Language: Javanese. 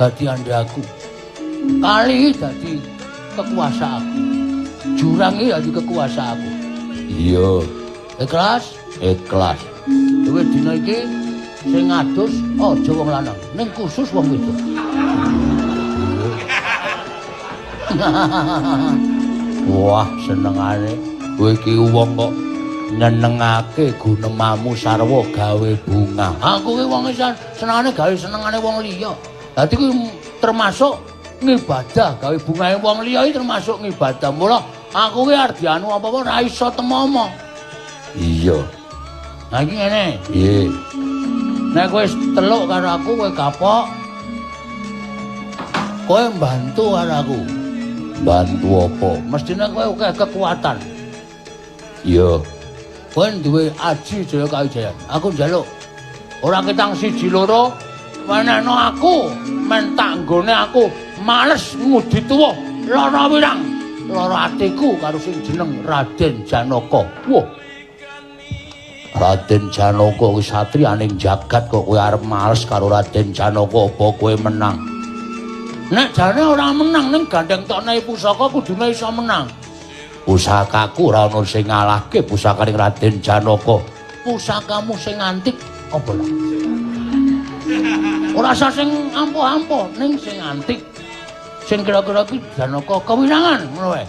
Dadi andhaku. Kali dadi kekuasaanku. Jurang iki dadi kekuasaanku. Iya. Ikhlas? Ikhlas. Duwe dina iki sing ngadus aja wong lanang, ning khusus wong wedok. Wah, senengane kowe iki wong kok nyenengake gunemamu sarwa gawe bunga. Aku ki wong senengane gawe senengane wong liya. Dadi kuwi termasuk ngibadah, gawe bungae wong liya iki termasuk ngibadah. Mula aku ki arep dianu apa-apa ora iso temomo. Iya. Nah iki ngene. Piye? Nek kowe teluk karo aku kowe kapok. Kowe mbantu karo aku. Bantu apa? Mestine kowe akeh kekuatan. Iya. Kowe duwe aji Jaya Kawijayan. Aku njaluk ora ketang siji loro wenehno aku men tak nggone aku males ngudi tuwa lara wirang lara atiku karo sing jeneng Raden Janaka. Wah. Raden Janaka kuwi satriyaning jagat kok kowe arep males karo Raden Janaka apa kowe menang? Nek jane ora menang ning gandeng tokne pusaka kudune iso menang. Pusakaku ora ana sing ngalahke pusakaning Raden Janaka. Pusakamu sing antik apa lah? Ora usah sing ampuh-ampuh ning sing antik. Sing kira-kira iki Janaka kewirangan ngono wae.